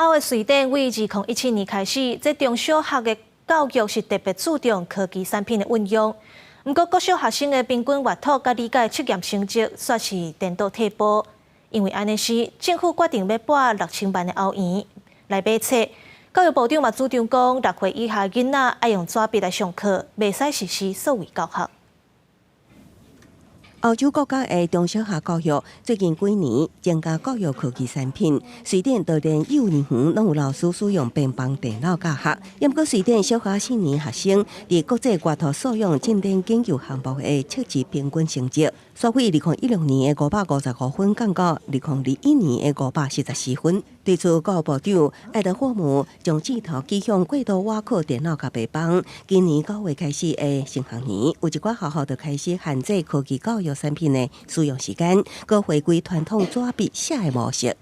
歐的瑞典對2017年開始，這中小學的教育是特別注重科技產品的運用。毋過國小學生的平均閱讀佮理解測驗成績，煞是顛倒退步。因為按呢時，政府決定欲撥六千萬的歐元來買冊。教育部長嘛主張講，6歲以下囡仔愛用紙筆來上課，袂使實施數位教學。歐洲國家的中小學教育最近幾年增加教育科技產品，瑞典就連幼兒園攏有老師使用平板電腦教學。毋過瑞典小學四年學生佇國際閱讀素養進展研究項目的測試平均成績，煞對2016年的555分降到2021年的544分。對此，教育部長愛德霍姆將箭頭指向過度倚靠電腦佮白板。今年9月開始的新學年，有一寡學校就開始限制科技教育產品的使用時間，閣回歸傳統紙筆寫的模式。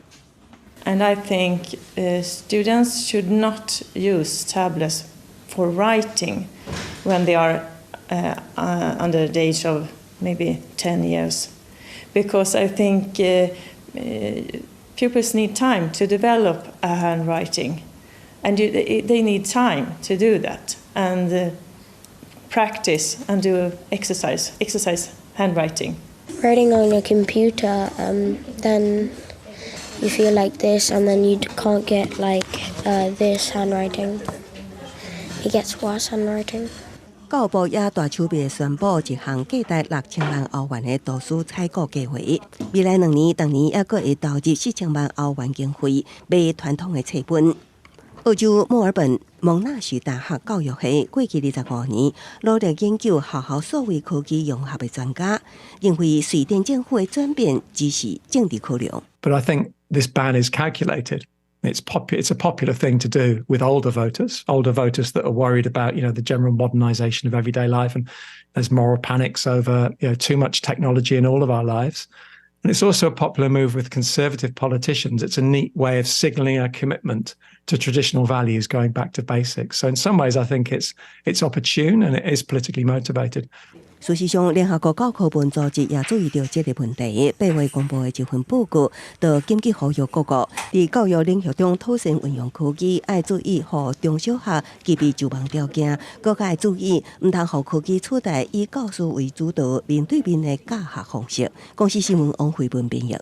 And I think students should not use tablets for writing when they are under the age of maybe 10 years, because I think pupils need time to develop a handwriting, and they need time to do that and practice and do exercise handwriting. Writing on a computer, then you feel like this, and then you can't get like this handwriting. It gets worse handwriting. 教育部也大手筆宣布一項價值六千萬歐元的圖書採購計劃。未來2年，逐年猶閣會投入4000萬歐元經費買傳統的冊本。澳洲墨爾本蒙納許大學教育系過去25年努力研究學校數位科技融合的專家，認為瑞典政府的轉變只是政治考量。 But I think this ban is calculated. It's a popular thing to do with older voters that are worried about the general modernization of everyday life, and there's moral panics over too much technology in all of our lives. And it's also a popular move with conservative politicians. It's a neat way of signaling a commitment to traditional values, going back to basics. So in some ways, I think it's opportune and it is politically motivated. 事實上，聯合國教科文組織也注意著這個問題。8月公布的一份報告，就緊急呼籲各國佇教育領域中妥善運用科技，愛注意予中小學具備就網條件，閣較愛注意，毋通予科技取代以教師為主導面對面的教學方式。公視新聞王慧文編譯。